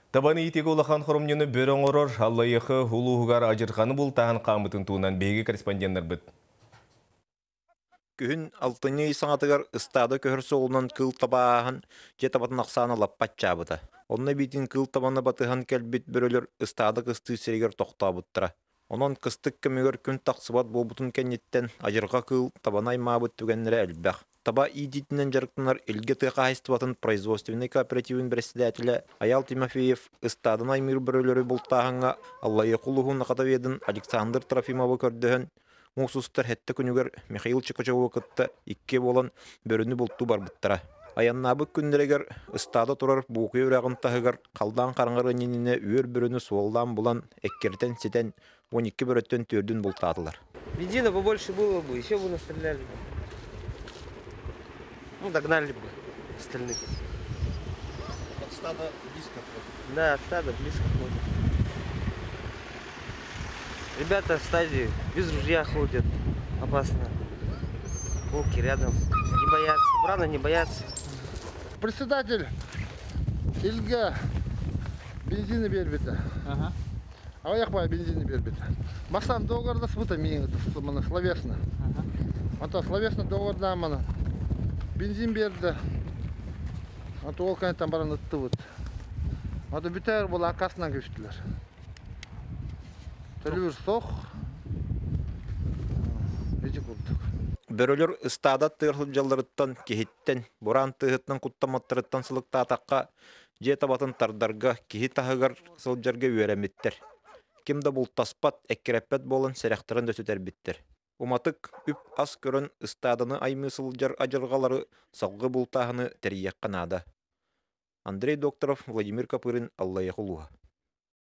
Табаны иитиигэ улахан хоромньуну бөрө оҥорор Аллайыаха улууһугар адьырҕаны бултааһын хаамытын туһунан биһиги корреспонденнарбыт. Күһүн алтынньы ый саҥатыгар ыстаада көһөр суолунан кыыл таба ааһан, дьиэ табатын ахсаана лаппа аччаабыта. Онно эбиитин кыыл табаны батыһан кэлбит бөрөлөр ыстаада кыстыыр сиригэр тохтообуттара. Онон кыстык кэмигэр күн тахсыбат буолбутун кэнниттэн адьырҕа кыыл табаны аймаабыт түгэннэрэ элбэх. Таба иитиитинэн дьарыктанар Илгэ тыа хаһаайыстыбатын производственнай кооперативын бэрэссэдээтэлэ Айаал Тимофеев ыстааданы аймыыр бөрөлөрү бултааһыҥҥа Аллайыаха улууһун Нахатоведын Александр Трофимовы көрдөһөн, муус устар сэттэ күнүгэр Михаил Чикачеву кытта иккиэ буолан бөрөнү бултуу барбыттара. Айаннаабыт күннэригэр ыстаада турар Буукуйа үрэҕин таһыгар халлаан хараҥарыан иннинэ үөр бөрөнү суоллаан булан, эккирэтэн ситэн, 12 бөрөттөн түөрдүн бултаатылар. Бензина побольше было бы, еще бы настреляли бы. Ну, догнали бы остальных. От стада близко ходит. Да, от стада близко ходят. Ребята в стаде без ружья ходят. Опасно. Волки рядом. Не боятся. Брана не боятся. Председатель Илгэ бензини биэрбитэ. Аҕыйах баай бензини биэрбитэ. Бастаан договордаспыта миигин маны словесно. Ото словесно договордаан маны бензин биэрдэ. Ото ол кэнниттэн баран ыттыбыт. Ото бүтээр була аккасынан күүстүлэр. Төлүүр суох. Ити курдук. Бөрөлөр ыстаада аттыгар сылдьалларыттан, киһиттэн, бураан тыаһыттан куттамматтарыттан сылыктаатахха, дьиэ табатын тардарга, киһи таһыгар сылдьарга үөрэммиттэр. Ким да бултаспат, эккирэппэт буолан сэрэхтэрин да сүтэрбиттэр. Уматык, үп-ас көрөн ыстааданы аймыы сылдьар адьырҕалары салгыы бултааһыны тэрийиэххэ наада. Андрей Докторов, Владимир Копырин, Аллайыаха улууһа.